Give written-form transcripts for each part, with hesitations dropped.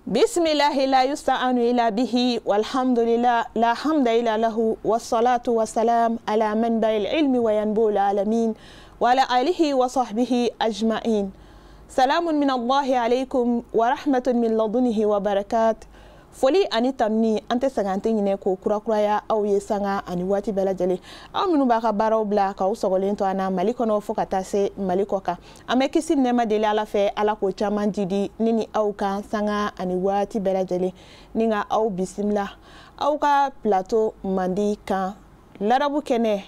Bismillahi la yusta'anu ila bihi walhamdulillah la hamda illa lahu wassalatu wassalam ala manba'il ilmi wa yanbul alamin wa ala alihi wa sahbihi ajma'in. Salamun min Allahi alaykum wa rahmatun min ladunihi wa barakat. Foli ani tanuni an tɛ sɛgɛn an tɛ ɲinɛ k'o kurakuraya aw ye sanga ani waati bɛɛ lajɛlen. Aw minnu b'a ka baaraw bila k'aw sɔgɔlen to an na Mali kɔnɔ fo ka taa se Mali kɔ kan. An bɛ kisi nɛɛma deli Ala fɛ, Ala k'o caman jidi ne ni aw kan sanga ani waati bɛɛ lajɛlen. Ni ka aw bisimila aw ka plateau mandi kan larabu kɛnɛ.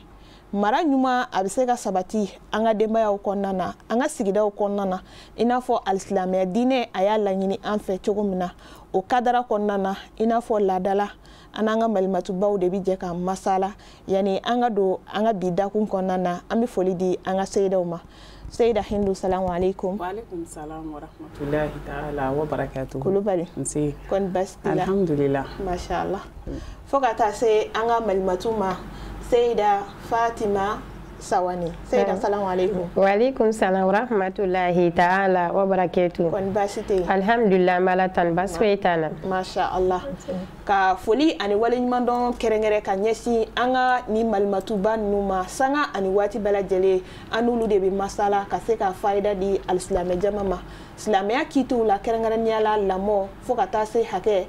Mara ɲuman a bɛ se ka sabati an ka denbayaw kɔnɔna na, an ka sigidaw kɔnɔna na, i n'a fɔ alisilamɛya diinɛ a y'a laɲini an fɛ cogo min na. O kadara kɔnɔna na, i n'a fɔ laadala, an n'an ka malimatubaw de bɛ jɛ ka masala. Yani an ka don an ka bi dakun kɔnɔna na, an bɛ foli di an ka seyidaw ma. Seyida Hindu, salamu aleykum. Wa aleykum salam wa rahmatulahi ta'ala wa barakatuhu. Kulubali. Nse. Kɔni baasi t'i la? Alhamdulillah. Masha Allah. Fo ka taa se an ka malimatu ma, Seyida Fatima Sawani. Seyida, salamu aleykum. Wa aleykum salam wa rahmatulahi ta'ala wa barakatuhu. Kɔni baasi tɛ yen? Alhamdulillah, n b'Ala tanu, baasi foyi t'an na. Masha Allah. Ka foli ani waleɲumandɔn kɛrɛnkɛrɛn ka ɲɛsin an ka nin malimatuba ninnu ma sanga ani waati bɛɛ lajɛlen. An n'olu de bɛ masala ka se ka fayida di alisilamɛ jama ma. Silamɛya kiitiw la, kɛrɛnkɛrɛnnenya la lamɔ fo ka taa se hakɛ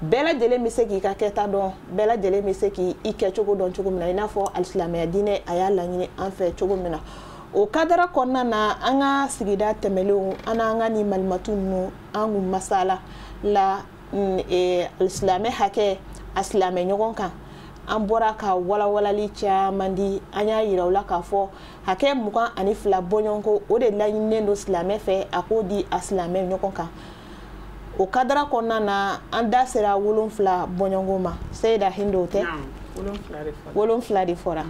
bɛɛ lajɛlen bɛ se k'i ka kɛta dɔn, bɛɛ lajɛlen bɛ se k'i kɛcogo dɔn cogo min na, i n'a fɔ alisilamɛya diinɛ a y'a laɲini an fɛ cogo min na. O kadara kɔnɔna na, an ka sigida tɛmɛlenw an n'an ka nin malimatu ninnu an kun masala la alisilamɛ hakɛ a silamɛ ɲɔgɔn kan. An bɔra ka walawalali caman di, an y'a yira u la k'a fɔ hakɛ 22 bɔɲɔgɔnko o de laɲininen don silamɛ fɛ a k'o di a silamɛ ɲɔgɔn kan. O kadara kɔnɔna na, an da sera 7 bɔɲɔgɔnko ma. Seyida Hindu, o tɛ? 7 de fɔra.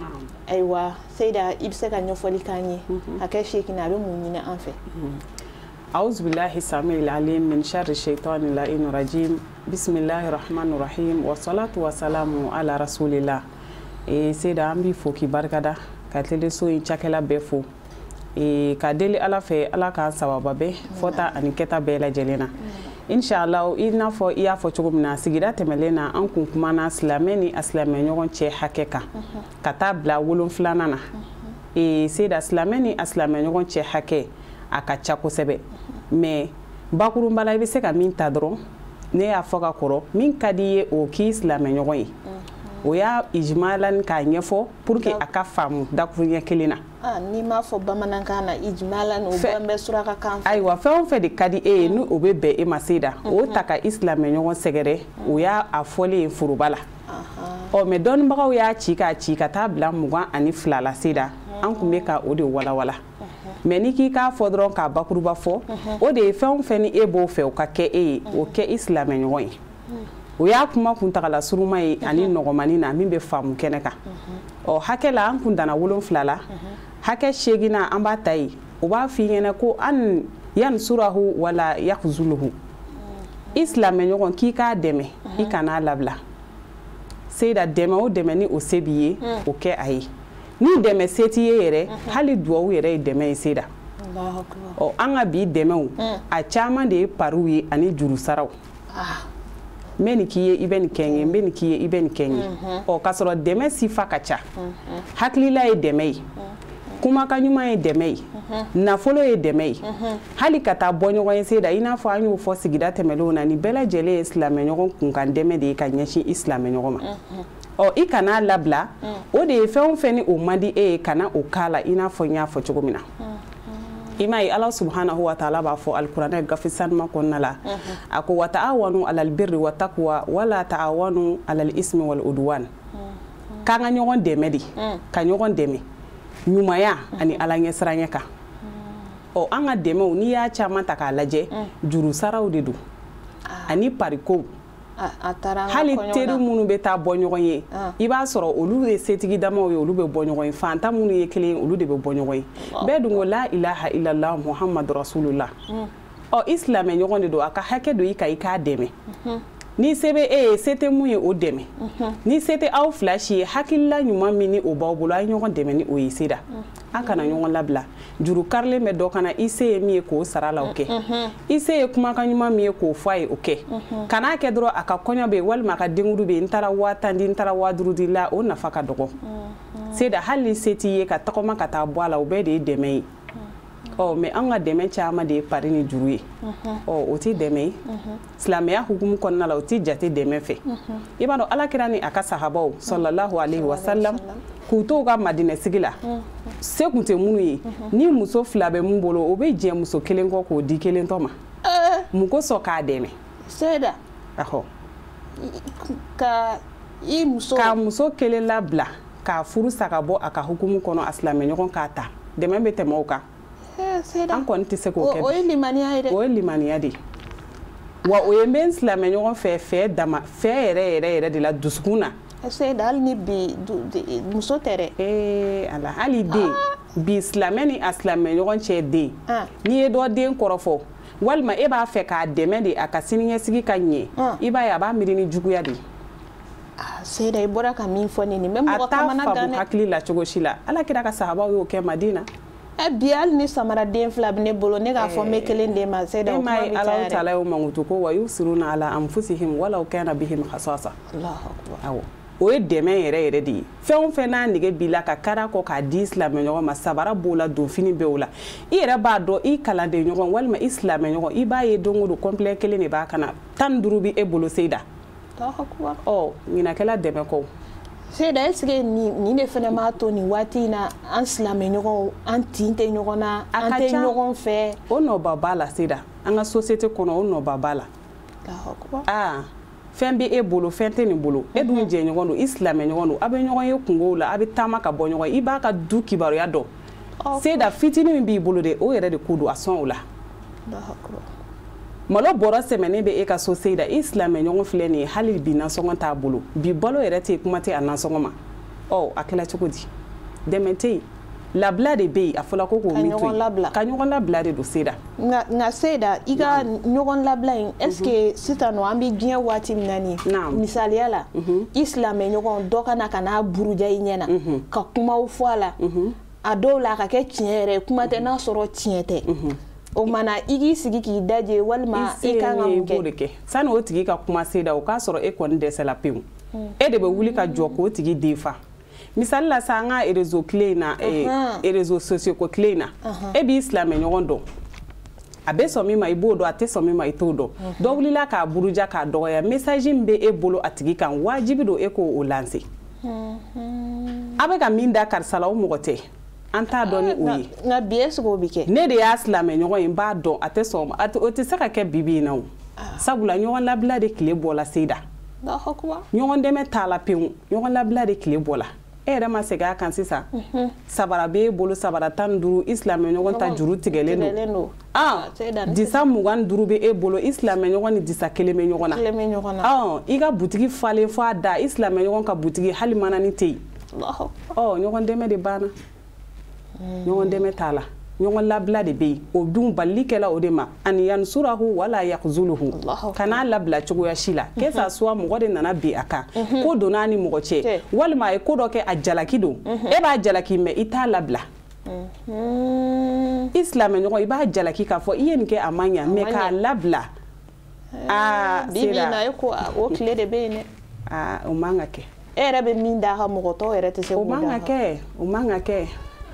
Ayiwa Seyida, i bɛ se ka ɲɛfɔli k'an ye hakɛ 8 a bɛ mun ɲini an fɛ? A'udhu billahi samil alim min sharri shaytanir la'inir rajim. Bismillahir rahmanir rahim wa salatu wa salamu ala rasulillah. Seyida, an b'i fo k'i barikada ka teleso in cakɛla bɛɛ fo. Ka deli Ala fɛ, Ala k'an sababa bɛɛ fɔta ani kɛta bɛɛ lajɛlen na. Inshallah, i n'a fɔ i y'a fɔ cogo min na, sigida tɛmɛlen na an kun kumana silamɛ ni a silamɛ ɲɔgɔn cɛ hakɛ kan ka taa bila 7nan na. Seyida, silamɛ ni a silamɛ ɲɔgɔn cɛ hakɛ a ka ca kosɛbɛ, mais bakurunba la i bɛ se ka min ta dɔrɔn, ne y'a fɔ ka kɔrɔ, min ka di i ye o k'i silamɛ ɲɔgɔn ye. O y'a ijmalan k'a ɲɛfɔ pour que a ka faamu dakuruɲɛ kelen na. N'i m'a fɔ bamanankan na ijmalan, o bɛn bɛ surakakan fɛ. Ayiwa, fɛn o fɛn de ka di e ye ni o bɛ bɛn e ma Seyida, o ta ka i silamɛ ɲɔgɔn sɛgɛrɛ, o y'a a fɔlen ye foroba la. Ɔ mais dɔnnibagaw y'a ci k'a ci ka taa bila 22 la Seyida, an tun bɛ ka o de walawala. Mais n'i k'i k'a fɔ dɔrɔn k'a bakuruba fɔ, o de ye fɛn o fɛn ni e b'o fɛ o ka kɛ e ye, o kɛ i silamɛ ɲɔgɔn ye. O y'a kuma kuntagala suruma ye ani nɔgɔmani na min bɛ faamu kɛnɛ kan. Ɔ hakɛ la an kun danna 7 la, hakɛ 8nan an b'a ta yen, o b'a f'i ɲɛna ko an yansurahu wala yakhzuluhu. I silamɛ ɲɔgɔn k'i k'a dɛmɛ, i kan'a labila. Seyida, dɛmɛ o dɛmɛ ni o se b'i ye, o kɛ a ye. Ni dɛmɛ se t'i ye yɛrɛ, hali duwawu yɛrɛ ye dɛmɛ ye Seyida. Ɔ an ka bi dɛmɛw, a caman de ye pariw ye ani jurusaraw. N bɛ nin k'i ye, i bɛ nin kɛ n ye, n bɛ nin k'i ye, i bɛ nin kɛ n ye. Ɔ k'a sɔrɔ dɛmɛ sifa ka ca. Hakilila ye dɛmɛ ye, kumakan ɲuman ye dɛmɛ ye, nafolo ye dɛmɛ ye. Hali ka taa bɔ ɲɔgɔn ye Seyida, i n'a fɔ an y'o fɔ sigida tɛmɛnlenw na, nin bɛɛ lajɛlen ye silamɛ ɲɔgɔn kunkan dɛmɛ de ye ka ɲɛsin i silamɛ ɲɔgɔn ma. Ɔ i kan'a labila, o de ye fɛn o fɛn ni o man di e ye, kana o k'a la, i n'a fɔ n y'a fɔ cogo min na. I m'a ye, Ala subhanahu wa ta'ala b'a fɔ alikuranɛ gafe sanuma kɔnɔna la, a ko wa ta'awanu alal birri wa taqwa wala ta'awanu alal ismi wal udwan. K'an ka ɲɔgɔn dɛmɛ de, ka ɲɔgɔn dɛmɛ ɲumanya ani Ala ɲɛsiranɲɛ kan. Ɔ an ka dɛmɛw, n'i y'a caman ta k'a lajɛ, jurusaraw de don ani parikow. Hali teri minnu bɛ taa bɔ ɲɔgɔn ye, i b'a sɔrɔ olu ye setigi damaw ye, olu bɛ bɔ ɲɔgɔn ye. Fantan minnu ye kelen ye, olu de bɛ bɔ ɲɔgɔn ye. Bɛɛ dun ko la ilaha illallah muhammadu rasulullah. Ɔ i silamɛ ɲɔgɔn de don, a ka hakɛ don i kan, i k'a dɛmɛ. Ni se bɛ e ye, se tɛ mun ye, o dɛmɛ. Ni se tɛ aw fila si ye, hakilila ɲuman min ni o b'aw bolo, a ye ɲɔgɔn dɛmɛ ni o ye. Seyida, a kana ɲɔgɔn labila. Juru karilen bɛ dɔ kana, i se ye min ye k'o sara la, o kɛ. I se ye kumakan ɲuman min ye k'o fɔ a ye, o kɛ. Kan'a kɛ dɔrɔn a ka kɔɲɔ bɛ yen walima a ka denkundi bɛ yen, n taara 10 000 di, n taara 5 000 di la, o nafa ka dɔgɔ. Seyida, hali ni se t'i ye ka tagama ka taa bɔ a la, o bɛɛ de ye dɛmɛ ye. Ɔ mais an ka dɛmɛ caman de ye pari ni juru ye. Ɔ o tɛ dɛmɛ ye silamɛya hukumu kɔnɔna la, o tɛ jate dɛmɛ fɛ. I b'a dɔn, Ala kira ni a ka sahabaw sallallahu alaihi wa sallam, k'u to u ka Madinɛ sigi la, se kun tɛ minnu ye, ni muso fila bɛ mun bolo, o bɛ jɛ muso kelen kɔ k'o di kelen tɔ ma. Mun kosɔn? K'a dɛmɛ. Seyida. Ahɔ. Ka i muso K'a muso kelen labila, k'a furu sa ka bɔ a ka hukumu kɔnɔ, a silamɛ ɲɔgɔn k'a ta. Dɛmɛ bɛ tɛmɛ o kan? An kɔni tɛ se k'o kɛ. O ye limaniya ye dɛ. O ye limaniya de ye wa. O ye n bɛ n silamɛ ɲɔgɔn fɛ, fɛ dama fɛ yɛrɛ yɛrɛ yɛrɛ de la, dusukun na. Seyida, hali ni bi muso tɛ dɛ. Ee Ala, hali den bi, silamɛ ni a silamɛ ɲɔgɔn cɛ, den, n'i ye dɔ den kɔrɔfɔ walima e b'a fɛ k'a dɛmɛ de a ka siniɲɛsigi ka ɲɛ, i b'a ye a b'a miiri ni juguya de ye. Seyida, i bɔra ka min fɔ nin bɛ mɔgɔ A t'a kamana gan faamu dɛ. hakili la cogo si la. Ala kira ka sahabaw y'o kɛ Madina. Bi hali ni samara den fila bɛ ne bolo, ne k'a fɔ n bɛ kelen d'e ma, Seyida, E o m'a kuma ye bɛ Ala caya dɛ. taala y'o mankutu ko wa yusiruna ala anfusihim walaw kana bihim khasasa. Allahu akbar. Awɔ, o ye dɛmɛ yɛrɛ yɛrɛ de ye. Fɛn o fɛn n'a nege b'i la ka kari a kɔ k'a di silamɛ ɲɔgɔn ma, sabara b'o la, donfini b'o la, i yɛrɛ b'a dɔn i kalanden ɲɔgɔn walima i silamɛ ɲɔgɔn, i b'a ye don o don complet kelen de b'a kana, 15 bɛ e bolo, Seyida. Allahu akbar. Ɔ ɲinakɛla dɛmɛ kɔ. Seyida, est ce que nin de fana m'a to nin waati in na, an silamɛ ɲɔgɔnw, an tin tɛ ɲɔgɔn na, A an ka tɛ ca. ɲɔgɔn fɛ? O nɔba b'a la, Seyida. An ka société kɔnɔ, o nɔba b'a la. Allahu akbar. Aa, fɛn bɛ e bolo, fɛn tɛ nin bolo, e dun jɛɲɔgɔn don, i silamɛ ɲɔgɔn don, a bɛ ɲɔgɔn ye kungow la, a bɛ taama ka bɔ ɲɔgɔn ye, i b'a ka du kibaruya dɔn. Seyida, fitinin min b'i bolo dɛ, o yɛrɛ de ko don, a sɔn o la. Allahu akbar. Malo bɔrɔ sɛmɛnen bɛ e ka so, Seyida, i silamɛ ɲɔgɔn filɛ nin ye, hali bi nasɔngɔ t'a bolo, bi balo yɛrɛ tɛ yen, kuma tɛ a nasɔngɔ ma. Ɔ a kɛla cogo di? Dɛmɛ tɛ yen, labila de bɛ yen. A fɔla ko k'o Ka min to ɲɔgɔn yen labila. Ka ɲɔgɔn labila de don, Seyida. Nka Seyida, i ka ɲɔgɔn labila in, est ce que sisan nɔ, an bɛ diɲɛ waati min na nin, misaliya la, i silamɛ ɲɔgɔn dɔ ka na ka n'a buruja i ɲɛ na ka kumaw fɔ a la, a dɔw la a ka kɛ tiɲɛ yɛrɛ ye, kuma tɛ n'a sɔrɔ tiɲɛ tɛ, o mana i k'i sigi k'i daje walima I i kan ka se ye mun i b'o de kɛ? Kɛ sani o tigi ka kuma, Seyida, o k'a sɔrɔ e kɔni dɛsɛla pewu, e de bɛ wuli ka jɔ k'o tigi defa. Misali la sa, an ka réseau tile in na, réseaux sociaux ko tile in na, e b'i silamɛ ɲɔgɔn dɔn, a bɛ sɔn min ma i b'o dɔn, a tɛ sɔn min ma i t'o dɔn. Dɔ wulila k'a buruja k'a dɔgɔya, message min bɛ e bolo a tigi kan, wajibi don e k'o lancer. A bɛ ka min da karisa la, o mɔgɔ tɛ, an t'a dɔn ni o ye. Nka bi, est ce que o bɛ kɛ? Ne de y'a silamɛ ɲɔgɔn ye, n b'a dɔn a tɛ sɔn o ma. O tɛ se ka kɛ bi bi in na o, sabula ɲɔgɔn labila de tile bɔla, Seyida. Allahu akbar. Ɲɔgɔn dɛmɛ t'a la pewu, ɲɔgɔn labila de tile bɔla. E yɛrɛ ma segin a kan sisan, sabara b'e bolo, sabara 15, i silamɛ ɲɔgɔn ta juru tigɛlen Tigɛlen don. don. Ah, Seyida, ne disa 25 bɛ e bolo, i silamɛ ɲɔgɔn ni disa kelen bɛ ɲɔgɔn na. Kelen bɛ ɲɔgɔn na. I ka butigi falen fɔ a da, i silamɛ ɲɔgɔn ka butigi hali manani tɛ yen. Allahu akbar. Ɔ ɲɔgɔn dɛmɛ de banna, ɲɔgɔn dɛmɛ t'a la, ɲɔgɔn labila de bɛ yen. O dun balili kɛla o de ma ani yansurahu wala yakzuluhu. Allahu akbar. Kan'a labila cogoya si la, que ça soit mɔgɔ de nana bin a kan, ko donna a ni mɔgɔ cɛ, walima a ye ko dɔ kɛ, a jalaki don, e b'a jalaki mais i t'a labila. I silamɛ ɲɔgɔn, i b'a jalaki k'a fɔ i ye nin kɛ, a man ɲa, mais man k'a ɲa. labila, aa Bi bi in na, Seyida, e ko o tile de bɛ yen dɛ. Aa, o man ka kɛ. E yɛrɛ bɛ min d'a kan, mɔgɔ tɔw yɛrɛ tɛ se O k'o man d'a ka kan. kɛ, o man ka kɛ,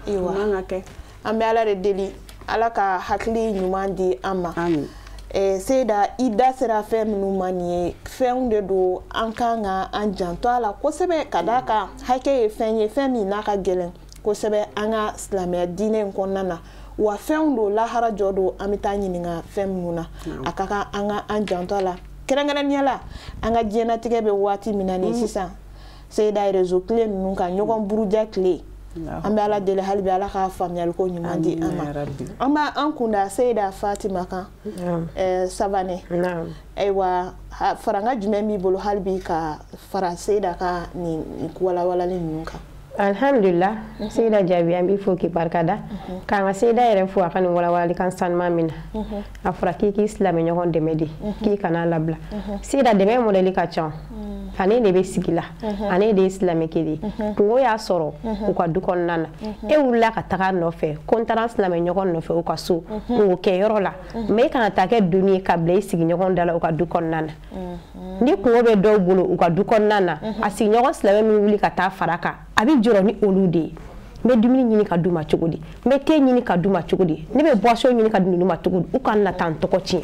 o Ayiwa. man ka kɛ. An bɛ Ala de deli, Ala ka hakili ɲuman di an ma. Amin. Seyida, i da sera fɛn minnu ma nin ye, fɛnw de don an kan ka an janto a la kosɛbɛ, ka d'a kan hakɛ ye fɛn ye, fɛn min n'a ka gɛlɛn kosɛbɛ an ka silamɛya diinɛ in kɔnɔna na. Wa fɛnw don, lahara jɔ don, an bɛ taa ɲininka fɛn minnu na, a ka kan an ka an janto a la, kɛrɛnkɛrɛnnenya la an ka diɲɛnatigɛ bɛ waati min na nin sisan, Seyida, réseau tile ninnu kan, ɲɔgɔn buruja tile. An bɛ Ala deli hali bi, Ala ka faamuyaliko ɲuman di an ma. Amina ya Rabbi. An b'a an kunda Seyida Fatima kan. Savane. Naam. Ayiwa, faranga jumɛn b'i bolo hali bi ka fara Seyida ka nin walawalali ninnu kan? Alhamdulillah, Seyda Jaabi, an b'i fo k'i barikada, k'an ka Seyda yɛrɛ fo a ka nin walawalalikan sanuman min na. A fɔra k'i k'i silamɛ ɲɔgɔn dɛmɛ de, k'i kana labila. Seyda, dɛmɛ mɔdɛli ka ca. Ale de bɛ sigi la, ale de ye silamɛ kelen ye, kungo y'a sɔrɔ u ka du kɔnɔna na, e wulila ka taga nɔfɛ ko n taara n silamɛ ɲɔgɔn nɔfɛ u ka so kungo kɛyɔrɔ la, mais e kana taa kɛ doni ye ka bila i sigiɲɔgɔn da la u ka du kɔnɔna na. Ni kungo bɛ dɔw bolo u ka du kɔnɔna na, a sigiɲɔgɔn silamɛ min wuli ka taa fara kan, a bɛ jɔrɔ ni olu de ye. N bɛ dumuni ɲini ka d'u ma cogo di, n bɛ te ɲini ka d'u ma cogo di, ne bɛ boisson ɲini ka di ninnu ma cogo di, u kana na taa n tɔgɔ tiɲɛ.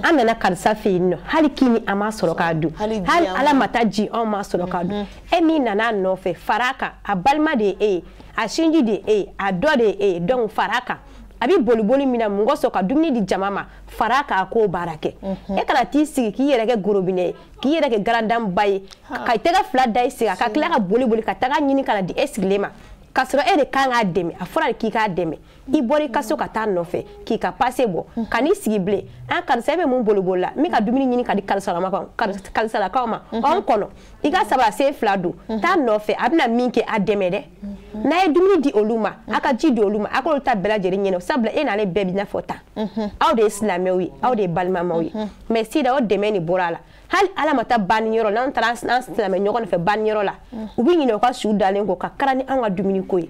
An nana karisa fɛ yen nɔ, hali kini an m'a sɔrɔ k'a dun, hali ala ma taa ji anw m'a sɔrɔ k'a dun. E min nana a nɔfɛ, fara a kan, a balima de ye e ye, a sinji de ye e ye, a dɔ de ye e ye, donc fara a kan. A bɛ boliboli min na, mɔgɔ sɔrɔ ka dumuni di jama ma, fara k'a k'o baara kɛ. E kana t'i sigi k'i yɛrɛ kɛ gorobinɛ ye, k'i yɛrɛ kɛ garandanba ye, ka i tɛgɛ fila da i sigi, ka tila ka boli boli ka taga ɲini ka na di e sigilen ma, k'a sɔrɔ e de kan k'a dɛmɛ. A fɔra de k'i k'a dɛmɛ, i bɔra i ka so ka taa nɔfɛ k'i ka pase bɔ, ka n'i sigi bilen, an karisa e bɛ mun boliboli la, n bɛ ka dumuni ɲini ka di karisalakaw ma, anw kɔnɔ i ka sabara sen fila don, taa nɔfɛ, a bɛna min kɛ a dɛmɛ dɛ. N'a ye dumuni di olu ma, a ka ji di olu ma, a k'olu ta bɛɛ lajɛlen ɲɛna, sabula e n'ale bɛɛ b'i n'a fɔ tan, aw de ye silamɛw ye, aw de ye balimamaw ye. Mais sisan o dɛmɛ de bɔra a la. Hali ala ma taa banniyɔrɔ, n'an taara an silamɛ ɲɔgɔn nɔfɛ banniyɔrɔ la, u bɛ ɲinɛ u ka su dalen kɔ ka kara ni anw ka dumuni ko ye.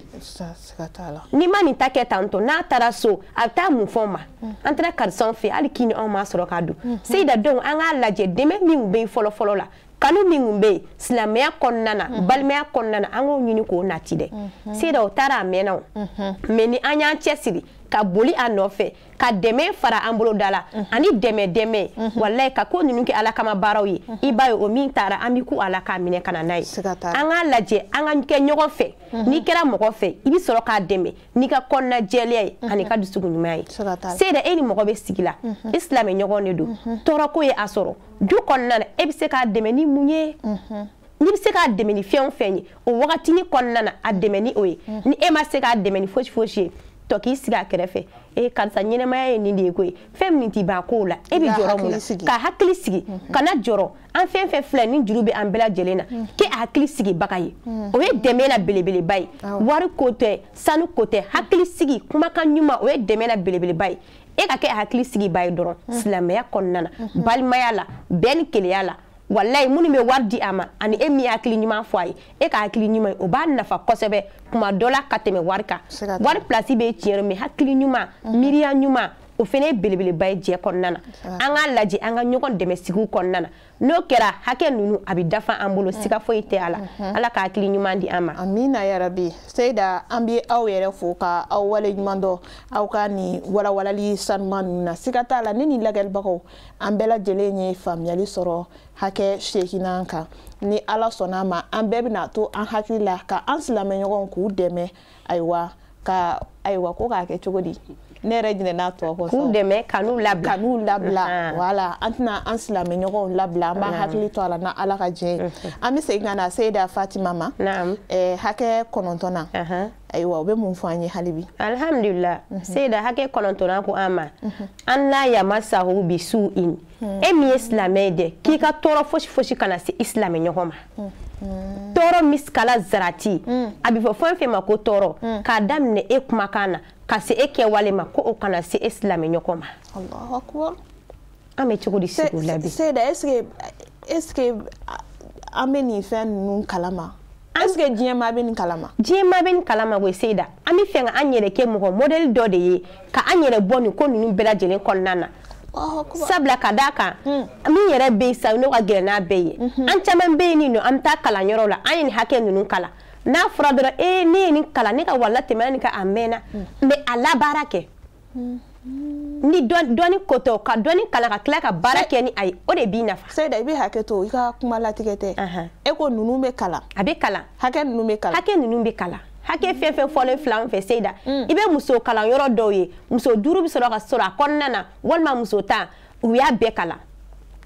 N'i ma nin ta kɛ tan tɔ, n'a taara so a bɛ taa mun fɔ ma, an taara karisaw fɛ, hali kini anw m'a sɔrɔ k'a dun. Seyida, donc an k'a lajɛ dɛmɛ min bɛ yen fɔlɔ fɔlɔ la, kanu min tun bɛ yen silamɛya kɔnɔna na, balimaya kɔnɔna na, an k'o ɲini k'o nati dɛ. Seyida, o taara a mɛnna o, mais ni an y'an cɛsiri ka boli a nɔfɛ, ka dɛmɛ fara an bolo da la, ani dɛmɛ dɛmɛ, walayi ka ko ninnu kɛ ala kama baaraw ye, i b'a ye o min taara an bɛ ku ala k'a minɛ ka na n'a ye. An k'a lajɛ an ka kɛ ɲɔgɔn fɛ. N'i kɛra mɔgɔ fɛ, i bɛ sɔrɔ k'a dɛmɛ n'i ka kɔnɔna jɛlenya ye ani ka dusukun ɲuman ye. Seyida, e ni mɔgɔ bɛ sigi la, i silamɛ ɲɔgɔn de don, tɔɔrɔko ye a sɔrɔ du kɔnɔna na, e bɛ se k'a dɛmɛ ni mun ye? N'i bɛ se k'a dɛmɛ ni fɛn o fɛn ye o wagatinin kɔnɔna na, a dɛmɛ ni o ye. Ni e ma se k'a dɛmɛ ni fosi fosi ye, tɔ k'i sigi a kɛrɛfɛ, e karisa ɲɛnɛmaya ye nin de ye koyi, fɛn min t'i ban kow la, e bɛ jɔrɔ mun na? Ka hakili sigi, kana jɔrɔ. An fɛn fɛn filɛ ni juru bɛ an bɛɛ lajɛlen na, k'e hakili sigibaga ye, o ye dɛmɛ la belebeleba ye. Wari ko tɛ, sanu ko tɛ, hakili sigi, kumakan ɲuman, o ye dɛmɛ la belebeleba ye. E ka kɛ hakili sigiba ye dɔrɔn silamɛya kɔnɔna na, balimaya la, bɛn ni kelenya la. Walayi minnu bɛ wari di a ma, ani e min ye hakili ɲuman fɔ a ye, e ka hakili ɲuman ye, o b'a nafa kosɛbɛ kuma dɔ la ka tɛmɛ wari kan. Wari place bɛ tiɲɛ, mais hakili ɲuman, miiriya ɲuman, o fana ye belebeleba ye jɛ kɔnɔna na. An k'a lajɛ an ka ɲɔgɔn dɛmɛ sigiw kɔnɔna na, n'o kɛra hakɛ ninnu a bɛ dafa an bolo, siga foyi tɛ a la. Ala ka hakili ɲuman di an ma. Amina yarabi. Seyida, an bɛ aw yɛrɛ fo ka aw wale ɲuman dɔn aw ka nin walawalali sanuman ninnu na. Siga t'a la, ne ni lajɛlibagaw an bɛɛ lajɛlen ye faamuyali sɔrɔ hakɛ 8nan kan. Ni ala sɔnna a ma, an bɛɛ bɛna to an hakili la ka an silamɛɲɔgɔnw k'u dɛmɛ. Ayiwa ka ayiwa ko k'a kɛ cogo di? Ne yɛrɛ ɲinɛna tɔ kɔ. K'u dɛmɛ ka n'u labila. Ka n'u labila, wala an tɛna an silamɛɲɔgɔnw labila, an b'an hakili to a la na ala ka diɲɛ ye. An bɛ segin ka na Seyida Fatima ma. Hakɛ 9nan. Ayiwa, o bɛ mun fɔ an ye hali bi? Alhamdulillah. Seyida, hakɛ 9nan ko an ma, an la yamasahu bi su'in. E min ye silamɛ ye dɛ, k'i ka tɔɔrɔ fosi fosi kana se i silamɛ ɲɔgɔn ma. Tɔɔrɔ miskala zarati, a bɛ fɔ fɛn fɛn ma ko tɔɔrɔ, k'a daminɛ e kumakan na ka se e kɛwale ma, ko o kana se e silamɛ ɲɔgɔn ma. Allahu akbar. An bɛ cogo di sigi o la bi? Seyida, est-ce que an bɛ nin fɛn ninnu kalama? Est-ce que diɲɛ maa bɛ nin kalama? Diɲɛ maa bɛ nin kalama koyi Seyida. An bɛ fɛ ka an yɛrɛ kɛ mɔgɔ modèle dɔ de ye, ka an yɛrɛ bɔ nin ko ninnu bɛɛ lajɛlen kɔnɔna na. Sabula ka d'a kan, min yɛrɛ bɛ yen sisan n'o ka gɛlɛn n'a bɛɛ ye, an caman bɛ yen nin nɔ, an bɛ taa kalanyɔrɔ la, an ye nin hakɛ ninnu kalan. N'a fɔra dɔrɔn ee ne ye nin kalan, ne ka wala tɛmɛna nin kan a mɛnna, mais a labaara kɛ. Ni dɔɔni ko tɛ, ka dɔɔni kalan ka tila ka baara kɛ ni a ye, o de b'i nafa. Seyida, i bɛ hakɛ to i ka kuma latigɛ tɛ. E ko ninnu bɛ kalan. A bɛ kalan. Hakɛ ninnu bɛ kalan. Hakɛ ninnu bɛ kalan. Hakɛ fɛn fɛn fɔlen filɛ an fɛ Seyida, i bɛ muso kalanyɔrɔ dɔw ye, muso 5 bɛ sɔrɔ ka sɔrɔ a kɔnɔna na, walima muso 10, u y'a bɛɛ kalan.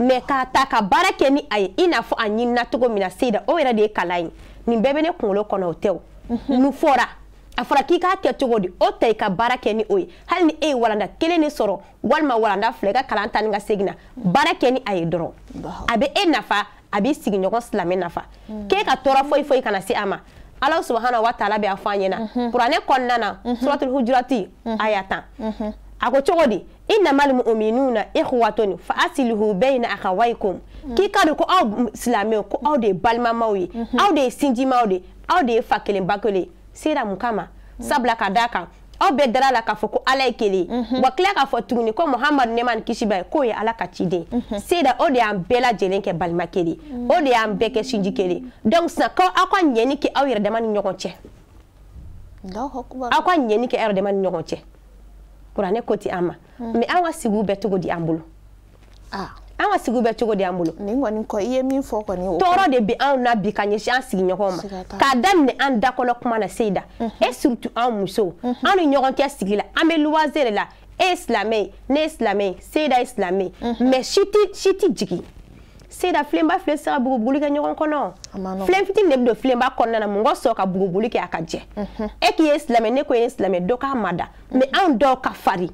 Mais k'a ta ka baara kɛ ni a ye, i n'a fɔ a ɲinina cogo min na Seyida, o yɛrɛ de ye kalan ye. Nin bɛɛ bɛ ne kunkolo kɔnɔ, o tɛ o. Nin fɔra, a fɔra k'i k'a kɛ cogo di, o ta i ka baara kɛ ni o ye. Hali ni e ye walanda 1 de sɔrɔ, walima walanda 2 i ka kalan ta ni ka segin na, baara kɛ ni a ye dɔrɔn. A bɛ e nafa, a b'i sigiɲɔgɔn silamɛ nafa. K'e ka tɔɔrɔ foyi foyi kana se a ma. Ala subahana wa taala bɛ a fɔ an ɲɛna kuranɛ kɔnɔna na suratul hujurati aya 10 a ko cogo di innamal mu'minuna ikhwatun fa aslihu bayna akhawaykum k'i ka dɔn ko aw silamɛw ko aw de ye balimamaw ye aw de ye sinjimaw de aw de ye fa kelen ba kelen sera mun kama sabula ka d'a kan aw bɛɛ dara la k'a fɔ ko Ala ye kelen ye wa tila k'a fɔ tuguni ko Muhamadu nɛɛma ni kisi b'a ye k'o ye Ala ka ciden sera o de y'an bɛɛ lajɛlen kɛ balima kelen o de y'an bɛɛ kɛ sinji kelen donc sisan ko aw ka ɲɛni kɛ aw yɛrɛ dama ni ɲɔgɔn cɛ aw ka ɲɛni kɛ aw yɛrɛ dama ni ɲɔgɔn cɛ kuranɛ ko ti an ma mais an ka sigiw bɛ cogo di an bolo an ka sigiw bɛ cogo di an bolo nin kɔni kɔ i ye min fɔ kɔni o tɔɔrɔ de bɛ anw na bi ka ɲɛsin an sigiɲɔgɔnw ma k'a daminɛ an da kɔnɔ kuma na Seyida et surtout anw musow an ni ɲɔgɔn cɛ sigi la an bɛ luwanze de la e ye silamɛ ye ne ye silamɛ ye Seyida ye silamɛ ye mais si ti jigin Seyida filenba filɛ se ka bugubuguli kɛ ɲɔgɔn kɔnɔ filen fitinin de bɛ don filenba kɔnɔna na mɔgɔ sɔrɔ ka bugubuguli kɛ a ka jɛ e k'i ye silamɛ ne ko e ye silamɛ dɔ k'a ma da mais anw dɔw ka farin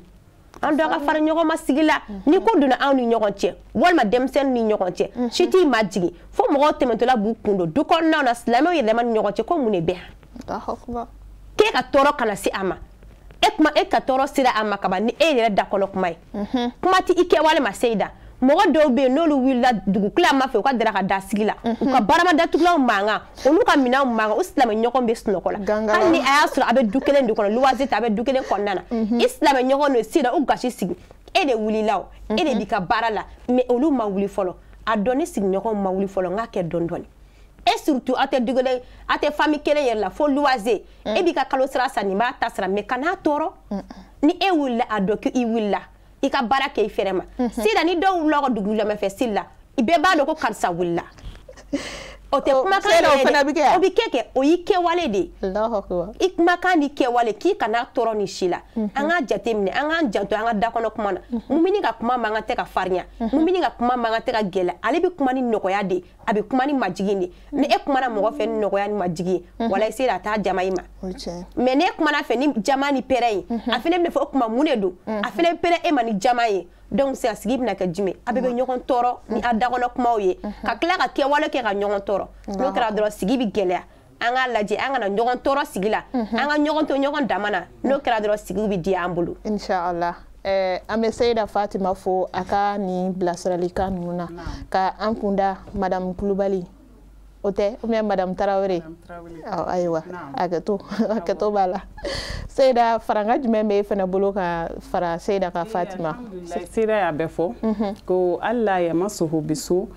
an dɔw ka fara ɲɔgɔn ma sigi la ni ko donna anw ni ɲɔgɔn cɛ walima denmisɛnnin ni ɲɔgɔn cɛ si t'i ma jigin fo mɔgɔw tɛmɛtɔla b'u kun don du kɔnɔnaw na silamɛw yɛrɛ dama ni ɲɔgɔn cɛ ko mun de bɛ yan k'e ka tɔɔrɔ kana se a ma e kuma e ka tɔɔrɔ sera a ma kaban ni e yɛrɛ da kɔnɔ kuma ye kuma tɛ i kɛwale ma Seyida mɔgɔ dɔw bɛ yen n'olu wulila dugukila ma fɛ u ka daraka da sigi la u ka barama datugulanw mankan olu ka minɛnw mankan u silamɛ ɲɔgɔn bɛ sunɔgɔ la hali ni a y'a sɔrɔ a bɛ du kelen de kɔnɔ luwanze tɛ a bɛ du kelen kɔnɔna na i silamɛ ɲɔgɔn de sira u gasi sigi e de wulila o e de b'i ka baara la mais olu ma wuli fɔlɔ a dɔn ni sigiɲɔgɔnw ma wuli fɔlɔ n k'a kɛ dɔɔni dɔɔni et surtout aw tɛ du kelen aw tɛ famille kelen yɛrɛ la fo luwanze e b'i ka kalo sara san nin b'a ta sara mais kan'a tɔɔrɔ ni e wulila a dɔn k'i wulila i ka baara kɛ i fɛrɛ ma sisan ni dɔw wulila ka dugu lamɛnfɛ seli la i bɛɛ b'a dɔn ko karisa wulila o tɛ kumakan yɛrɛ dɛ o bɛ kɛ o y'i kɛwale de ye i kumakan ni kɛwale k'i kana tɔɔrɔ ni si la an k'a jateminɛ an k'an janto an ka da kɔnɔ kuma na mumini ka kuma man kan tɛ ka farinya mumini ka kuma man kan tɛ ka gɛlɛya ale bɛ kuma ni nɔgɔya de ye a bɛ kuma ni majigin de ni e kumana mɔgɔ fɛ ni nɔgɔya ni majigin ye walayi sera a t'a jama i ma mais n'e kumana fɛ ni jama ni pɛrɛn ye a fana bɛna fɔ o kuma mun de don a fana bɛ pɛrɛn e ma ni jama ye donc sisan sigi bɛna kɛ jumɛn a bɛɛ bɛ ɲɔgɔn tɔɔrɔ ni a dakɔnɔ kumaw ye ka tila ka kɛwale kɛ ka ɲɔgɔn tɔɔrɔ n'o kɛra dɔrɔn sigi bɛ gɛlɛya an k'a lajɛ an kana ɲɔgɔn tɔɔrɔ sigi la an ka ɲɔgɔn to ɲɔgɔn dama na n'o kɛra dɔrɔn sigiw bɛ diya an bolo. Inshallah an bɛ Seyida Fatima fo a ka nin bilasiralikan ninnu na ka an kunda madame Kulubali o tɛ ou bien madame Tarawele ayiwa hakɛto b'a la Seyida faranga jumɛn bɛ e fana bolo ka fara Seyida ka Fatima. Seyida y'a bɛɛ fɔ ko alla yamassuhu bisu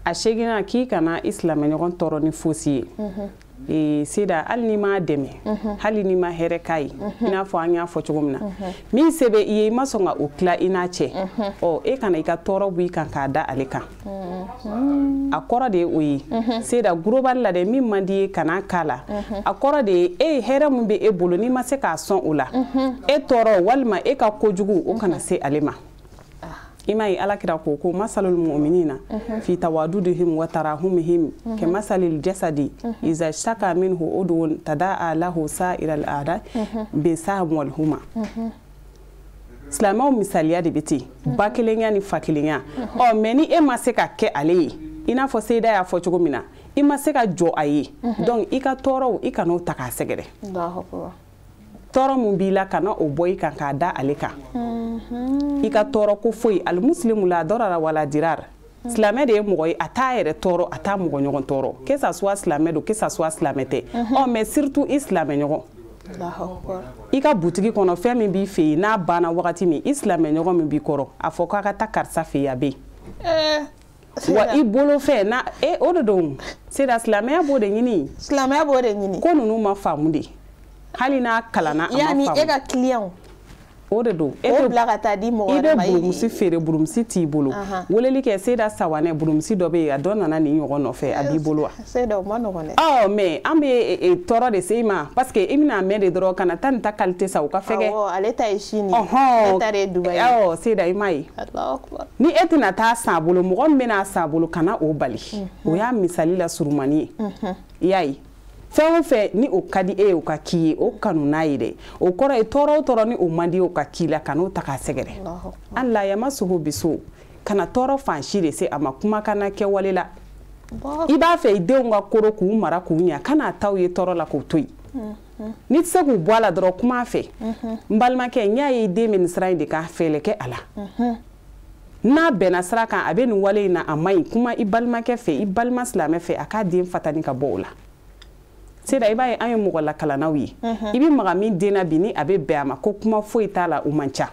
a seginna k'i kana i silamɛɲɔgɔn tɔɔrɔ ni fosi ye Seyida hali n'i m'a dɛmɛ hali n'i ma hɛrɛ k'a ye i n'a fɔ an y'a fɔ cogo min na min se bɛ i ye i ma sɔn ka o tila i n'a cɛ ɔ e kana i ka tɔɔrɔ bɔ i kan k'a da ale kan a kɔrɔ de ye o ye Seyida gurobali la dɛ min man di ye kana k'a la a kɔrɔ de ye e ye hɛrɛ min bɛ e bolo n'i ma se k'a sɔn o la e tɔɔrɔ walima e ka kojugu o kana se ale ma i m'a ye Ala kira ko ko masalul mu'minina fi tawadudihim wa tarahumihim ka masalil jasadi iza shtaka minhu udwun tadaa lahu sa'iral a'da bi saham wal huma silamɛw misaliya de bɛ ten ba kelenya ni fa kelenya ɔ mais ni e ma se ka kɛ ale ye i n'a fɔ Seyida y'a fɔ cogo min na i ma se ka jɔ a ye donc i ka tɔɔrɔw i kan'o ta k'a sɛgɛrɛ tɔɔrɔ mun b'i la kana o bɔ i kan k'a da ale kan i ka tɔɔrɔ ko foyi alimusilimu la darara wala dirar silamɛ de ye mɔgɔ ye a t'a yɛrɛ tɔɔrɔ a t'a mɔgɔ ɲɔgɔn tɔɔrɔ que ça soit silamɛ don que ça soit silamɛ tɛ ɔ mais surtout i silamɛ ɲɔgɔn i ka butigi kɔnɔ fɛn min b'i fɛ yen n'a banna wagati min i silamɛ ɲɔgɔn min b'i kɔrɔ a fɔ k'a ka taa karisa fɛ yen a bɛ yen wa i bolo fɛ na e o de don Seyida silamɛya b'o de ɲini silamɛya b'o de ɲini ko ninnu ma faamu de hali n'a kalanna a ma faamu yani e ka client o de don e bila ka taa di mɔgɔ wɛrɛ ma i bɛ burumusi feere burumusi t'i bolo weleli kɛ Seyida Sawanɛ burumusi dɔ bɛ yen a dɔ nana nin ɲɔgɔn nɔfɛ a b'i bolo wa Seyida o ma nɔgɔn dɛ ɔ mais an bɛ tɔɔrɔ de se i ma parce que i bɛna mɛn de dɔrɔn ka na taa nin ta qualité sa u ka fɛgɛ awɔ ale ta ye Chine ye ne ta de ye Dubaï ye awɔ Seyida i m'a ye ni e tɛna taa san a bolo mɔgɔ min bɛna san a bolo kana o bali o y'a misali la surumani ye i y'a ye fɛn o fɛn ni o ka di e ye o ka k'i ye o kanu n'a ye dɛ o kɔrɔ ye tɔɔrɔ o tɔɔrɔ ni o man di ye o ka k'i la kan'o ta k'a sɛgɛrɛ an la yamassuhu bisu kana tɔɔrɔ fan si de se a ma kumakan na kɛwale la I b'a fɛ i denw ka koro k'u mara k'u ɲa, kana t'aw ye tɔɔrɔ la k'u to yen. N'i tɛ se k'u bɔ a la dɔrɔn, kuma fɛ. N balimakɛ, n y'a ye i den bɛ nin sira in de kan, fɛɛrɛ kɛ a la. N'a bɛnna sira kan, a bɛ nin wale in na, a man ɲi, kuma i balimakɛ fɛ, i balima silamɛ fɛ, a k'a den fatani ka bɔ o la. Seda, i b'a ye an ye mɔgɔ lakalannaw ye. I bɛ maga min den na bi, ni a bɛ bɛn a ma ko kuma foyi t'a la, o man ca.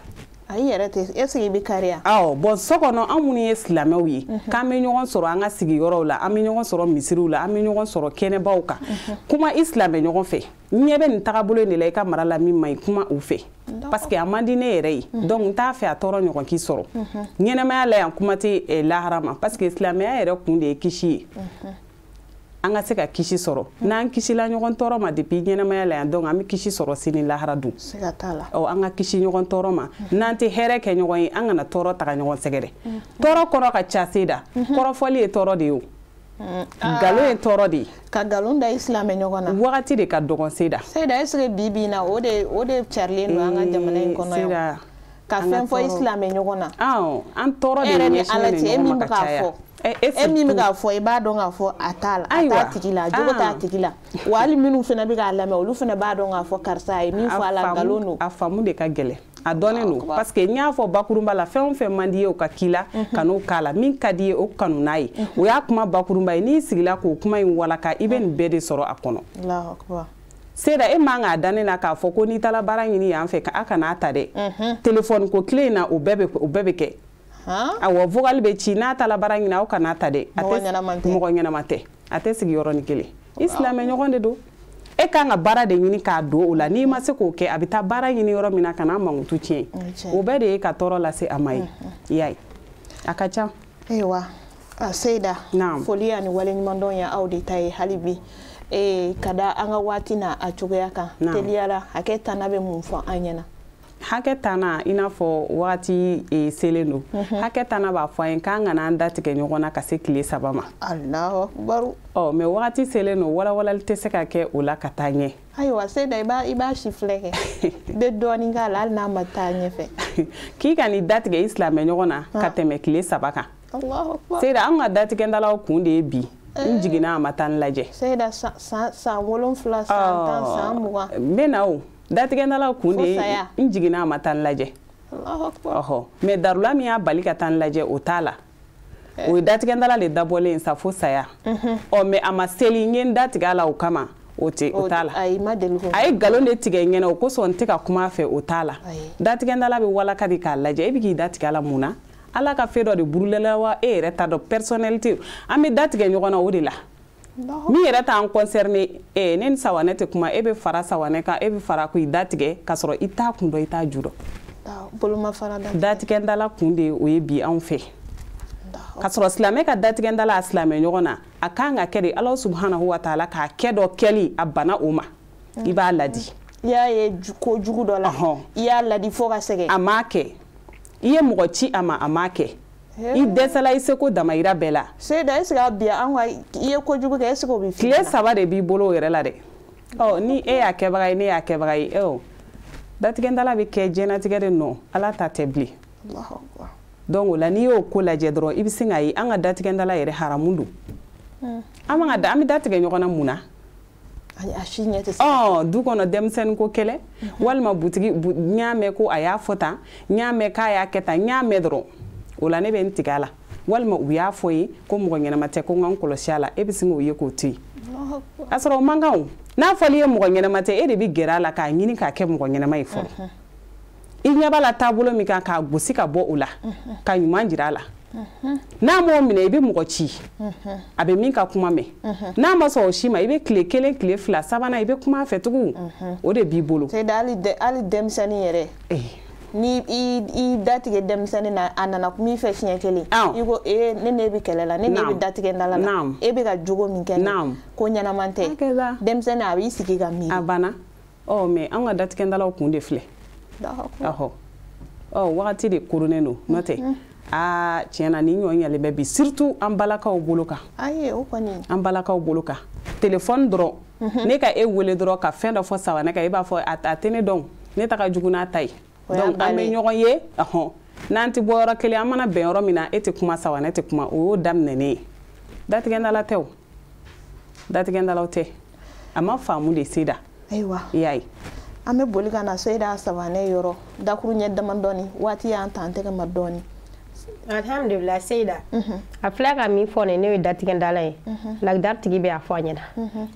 Ayi, yɛrɛ tɛ, est ce que i bɛ kariya? Awɔ, bon, so kɔnɔ, an minnu ye silamɛw ye, k'an bɛ ɲɔgɔn sɔrɔ an ka sigiyɔrɔw la, an bɛ ɲɔgɔn sɔrɔ misiriw la, an bɛ ɲɔgɔn sɔrɔ kɛnɛbaw kan, kuma i silamɛ ɲɔgɔn fɛ. Ɲɛ bɛ nin tagabolo in de la i ka mara la, min man ɲi, kuma u fɛ, parce que a man di ne yɛrɛ ye. Donc n t'a fɛ a tɔɔrɔ ɲɔgɔn k'i sɔrɔ ɲɛnɛmaya la yan, kuma tɛ lahara ma, parce que silamɛya yɛrɛ kun de ye kisi ye. An ka se ka kisi sɔrɔ, n'an kisila ɲɔgɔn tɔɔrɔ ma depuis ɲɛnɛmaya la yan, donc an bɛ kisi sɔrɔ sini lahara dun. Siga t'a la. Ɔ, an ka kisi ɲɔgɔn tɔɔrɔ ma. N'an tɛ hɛrɛ kɛ ɲɔgɔn ye, an kana tɔɔrɔ taga ɲɔgɔn sɛgɛrɛ. Tɔɔrɔ kɔrɔ ka ca, Seda. Kɔrɔfɔli ye tɔɔrɔ de ye, o nkalon ye tɔɔrɔ de ye. Ka nkalon da i silamɛ ɲɔgɔn na. Wagati de ka dɔgɔn, Seda. Seda, est ce que bi bi in na, o de carilen don an ka jamana in kɔnɔ yan, ka fɛn fɔ i silamɛ ɲɔgɔn na? Awɔ, an tɔɔrɔ de ɲɛsinnen don ɲɔgɔn ma ka caya. E min bɛ k'a fɔ, i b'a dɔn k'a fɔ a t'a la, a t'a tigi la, a jogo t'a tigi la wa. Hali minnu fana bɛ k'a lamɛn, olu fana b'a dɔn k'a fɔ karisa a ye min fɔ a la, nkalon don. A faamu de ka gɛlɛn, a dɔnnen don, parce que n y'a fɔ bakurunba la, fɛn o fɛn man di ye, o ka k'i la, ka n'o k'a la. Min ka di ye, o kanu n'a ye, o y'a kuma bakurunba ye. N'i sigila k'o kuma in walaka, i bɛ nin bɛɛ de sɔrɔ a kɔnɔ. Seda, e man k'a da ne la k'a fɔ ko n'i taara baara ɲini yan fɛ, a kana ta dɛ. Telefɔni ko tile in na, o bɛɛ bɛ kɛ. Awɔ, vocal bɛ ci, n'a taara baara ɲini, aw kana ta dɛ. Mɔgɔ ɲɛnama tɛ. Mɔgɔ ɲɛnama tɛ, a tɛ sigi yɔrɔnin kelen. I silamɛ ɲɔgɔn de don, e kan ka baara de ɲini k'a don o la. N'i ma se k'o kɛ, a bɛ taa baara ɲini yɔrɔ min na, ka n'a mankutu tiɲɛ, o bɛɛ de ye ka tɔɔrɔ lase a ma ye. I y'a ye, a ka ca. Ayiwa, Seyida, foli ani waleɲumandɔn ye aw de ta ye hali bi. Ka da an ka waati n'a a cogoya kan, teliyala, hakɛ tana bɛ mun fɔ an ɲɛna? Hakɛ tanna, i n'a fɔ wagati selen don, hakɛ tanna b'a fɔ an ye k'an kana an datigɛ ɲɔgɔn na ka se tile 3 ma. Alahu akubaru. Ɔ, mais wagati selen don, walawalali tɛ se ka kɛ o la ka taa ɲɛ. Ayiwa, Seyida, i b'a si filɛ kɛ, i bɛ dɔɔnin k'a la hali n'a ma taa ɲɛfɛ. K'i ka n'i datigɛ i silamɛ ɲɔgɔn na ka tɛmɛ tile 3 kan. Alahu akubaru. Seyida, an ka datigɛdalaw kun de ye bi n jiginna, a ma taa n lajɛ. Seyida, san 7, san 10, san 20. N bɛ na, o datigɛdalaw kun de ye n jiginna, a ma taa n lajɛ. Ɔhɔ, mais darula min y'a bali ka taa n lajɛ, o t'a la. O ye datigɛdala de dabɔlen ye sa fo saya. Ɔ, mais a ma seli, n ye n datigɛ a la o kama, o tɛ, o t'a la. A ye nkalon de tigɛ n ɲɛna, o kosɔn n tɛ ka kuma a fɛ, o t'a la. Datigɛdala bɛ walaka de k'a lajɛ, e bɛ k'i datigɛ a la mun na? Ala ka fɛn dɔ de burulala wa, e yɛrɛ ta dɔn, personnalité. An bɛ datigɛ ɲɔgɔn na o de la. Min yɛrɛ t'an concerné, ne ni Sawanɛ tɛ kuma, e bɛ fara Sawanɛ kan, e bɛ fara k'i datigɛ k'a sɔrɔ i t'a kun dɔn, i t'a ju dɔn. Datigɛdala kun de o ye bi anw fɛ, k'a sɔrɔ silamɛ ka datigɛdala a silamɛ ɲɔgɔn na, a kan ka kɛ de Ala subhanahu wa taala k'a kɛ dɔ kɛli a bana o ma, i b'a ladi. I y'a ye ko jugu dɔ la, i y'a ladi fo ka sɛgɛn. A m'a kɛ. I ye mɔgɔ ci a ma, a m'a kɛ. I dɛsɛla i seko damayira bɛɛ la. Seyida, est ce que bi an ka i ye kojugu kɛ, est ce que o bɛ f'i ɲɛna? Tile 3 de b'i bolo o yɛrɛ la dɛ. Ɔ, ni e y'a kɛbaga ye, ne y'a kɛbaga ye, ɔ, datigɛndala bɛ kɛ diɲɛnatigɛ de nɔ, Ala ta tɛ bilen. Donc o la, n'i y'o ko lajɛ dɔrɔn, i bɛ sin k'a ye an ka datigɛndala yɛrɛ haramu don. An man ka an bɛ datigɛ ɲɔgɔn na mun na? A si ɲɛ tɛ se. Ɔ, du kɔnɔ, denmisɛnnin ko kɛlɛ, walima butigi, n y'a mɛn ko a y'a fɔ tan, n y'a mɛn k'a y'a kɛ tan, n y'a mɛn dɔrɔn, o la ne bɛ n tigɛ a la, walima u y'a fɔ ye ko mɔgɔ ɲɛnama tɛ, ko n ka n kɔlɔsi a la, e bɛ sin k'o ye k'o to yen, a sɔrɔ o man kan. O n'a fɔli ye mɔgɔ ɲɛnama tɛ, e de bɛ gɛrɛ a la k'a ɲini k'a kɛ mɔgɔ ɲɛnama ye fɔlɔ. I ɲɛ b'a la taabolo min kan, k'a gosi ka bɔ o la, ka ɲuman jira a la. N'a m'o minɛ, i bɛ mɔgɔ ci a bɛ min ka kuma mɛn. N'a ma sɔn o si ma, i bɛ tile kelen, tile fila, sabanan, i bɛ kuma a fɛ tugun, o de b'i bolo. Hali denmisɛnnin yɛrɛ, ni i datigɛ denmisɛnnin na, a nana kuma i fɛ siɲɛ kelen, i ko ee, ne n'e bɛ kɛlɛ la, ne n'e bɛ datigɛ dala la, e bɛ ka jogo min kɛ, ko ɲɛnama tɛ, denmisɛnnin a b'i sigi ka miiri. A banna. Ɔ, mais an ka datigɛdalaw kun de filɛ. Ɔhɔ, ɔ, wagati de koronnen don, n'o tɛ aa, tiɲɛ na, nin ɲɔ ɲalen bɛ bi, surtout an balakaw bolo kan. Ayi, o kɔni. An balakaw bolo kan, téléphone dɔrɔn, ne ka e wele dɔrɔn ka fɛn dɔ fɔ Sawanɛ kan, e b'a fɔ a tɛ ne dɔn, ne ta ka jugu n'a ta ye. Donc an bɛ ɲɔgɔn ye, ɔhɔn, n'an tɛ bɔ yɔrɔ kelen, an mana bɛn yɔrɔ min na, e tɛ kuma, Sawanɛ tɛ kuma, o y'o daminɛnen ye. Datigɛndala tɛ o, datigɛndalaw tɛ, a ma faamu de Seyida. Ayiwa, i y'a ye. An bɛ boli ka na Seyida Sawanɛ yɔrɔ dakuru ɲɛ damadɔni, waati y'an ta an tɛgɛ ma dɔɔni. Alhamdulillah Seyida, a filɛ ka min fɔ nin, ne ye datigɛndala ye. Lagidari tigi bɛ a fɔ a ɲɛna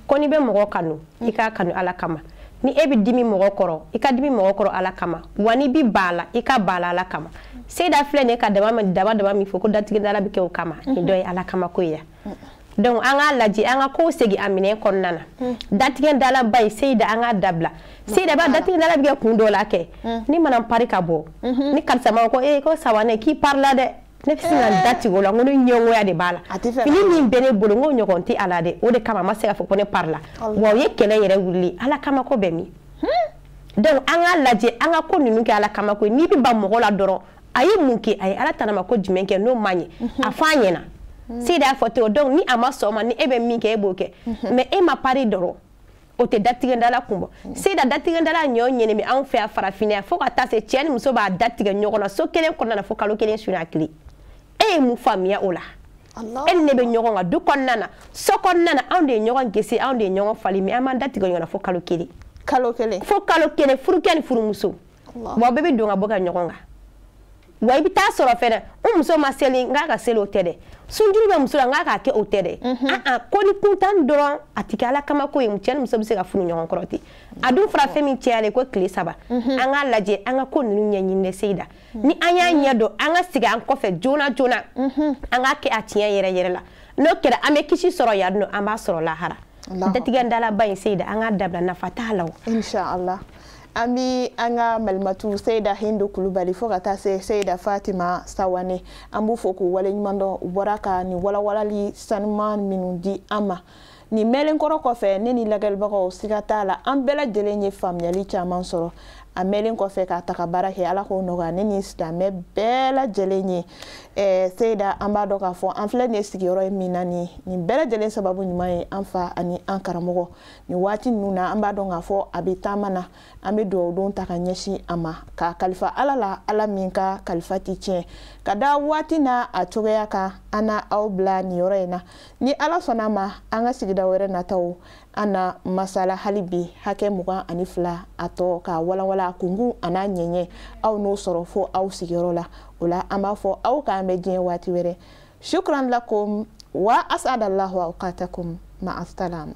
ko n'i bɛ mɔgɔ kanu, i k'a kanu Ala kama. Ni e bɛ dimi mɔgɔ kɔrɔ, i ka dimi mɔgɔ kɔrɔ Ala kama. Wa n'i bɛ ba la, i ka ba la Ala kama. Seyida filɛ nin ye ka dama dama min fɔ ko datigɛndala bɛ kɛ o kama, nin dɔ ye Ala kama ko ye ya. Donc an k'a lajɛ, an ka kow segin a minɛn kɔnɔna na. Datigɛndalaba in Seyida, an k'a dabila. Seyida b'a datigɛndala bɛ kɛ kun dɔ la kɛ. Ni mana pari ka bɔ, ni karisa ma ko ee ko Sawanɛ k'i pari la dɛ, ne bɛ sin ka n da tigɛ o la, n ko ne ɲɛngoya de b'a la. Fini min bɛ ne bolo, n ko ɲɔgɔn tɛ a la dɛ, o de kama a ma se k'a fɔ ko ne pari la. Wa o ye kɛlɛ yɛrɛ wuli, Ala kama ko bɛ min? Donc an k'a lajɛ, an ka ko ninnu kɛ Ala kama ko ye. N'i bɛ ban mɔgɔ la dɔrɔn, a ye mun kɛ, a ye Ala tana ma ko jumɛn kɛ n'o ma ɲɛ, a fɔ a ɲɛna. Seyida y'a fɔ ten o. Donc ni a ma sɔn o ma, ni e bɛ min kɛ, e b'o kɛ. Mais e ma pari dɔrɔn, o tɛ datigɛndala kun bɔ. Seyida, datigɛndala ɲɔ ɲɛnɛmɛ anw fɛ yan farafinna yan, fo ka taa se cɛ ni muso b'a datigɛ ɲɔgɔn na so kelen kɔnɔna na fo kalo kelen su n'a tile. E ye mun faamuya o la? E ni ne bɛ ɲɔgɔn kan du kɔnɔna na, so kɔnɔna na, anw de ye ɲɔgɔn gese, anw de ye ɲɔgɔn fali, mais an b'an datigɛ ɲɔgɔn na fo kalo kelen. Kalo kelen. Fo kalo kelen, furukɛ ni furumuso. Wa bɛɛ bɛ don ka bɔ kɛ ɲɔgɔn kan. Wa i bɛ taa sɔrɔ fɛnɛ, n muso ma seli, n k'a ka seli o tɛ dɛ. Sunjuru bɛ muso la, n k'a k'a kɛ o tɛ dɛ. Ko ni kuntan dɔrɔn, a ti kɛ Ala kama ko ye. Cɛ ni muso bɛ se ka furu ɲɔgɔn kɔrɔ ten. A dun fɔra fɛn min cayalen ko tile 3. An k'a lajɛ, an ka ko ninnu ɲɛɲini dɛ Seyida. Ni an y'a ɲɛ dɔn, an ka segin an kɔfɛ joona joona. An k'a kɛ a tiɲɛ yɛrɛ yɛrɛ la. N'o kɛra, an bɛ kisi sɔrɔ yan nɔ, an b'a sɔrɔ lahara. Datigɛndalaba in Seyida, an k'a dabila, nafa t'a la o. Inshallah. An bi an ka malimatu Seyida Hindu Kulubali fo ka taa se Seyida Fatima Sawane, an b'u fo k'u waleɲuman dɔn. U bɔra ka nin walawalali sanuman minnu di an ma nin mɛnlen kɔrɔ kɔfɛ, ne ni lajɛlibagaw siga t'a la, an bɛɛ lajɛlen ye faamuyali caman sɔrɔ a mɛnlen kɔfɛ k'a ta ka baara kɛ. Ala k'o nɔgɔya ne ni silamɛ bɛɛ lajɛlen ye. Seyida, an b'a dɔn k'a fɔ an filɛ nin ye sigiyɔrɔ ye min na, nin bɛɛ lajɛlen sababu ɲuman ye an fa ani an karamɔgɔ. Nin waati ninnu na, an b'a dɔn k'a fɔ a bɛ taama na, an bɛ dugawu don ta ka ɲɛsin a ma, k'a kalifa Ala la, Ala min ka kalifa ti tiɲɛ. Ka da waati n'a a cogoya kan, an na aw bila nin yɔrɔ in na. Ni Ala sɔnna a ma, an ka sigida wɛrɛ nataw, an na masala hali bi hakɛ 22 a tɔ k'a walawala kunkun a n'a ɲɛɲɛ, aw n'o sɔrɔ fo aw sigiyɔrɔ la. O la an b'a fɔ aw k'an bɛ diɲɛ waati wɛrɛ. Shukran lakum wa as'adallahu awqatakum ma'as salama.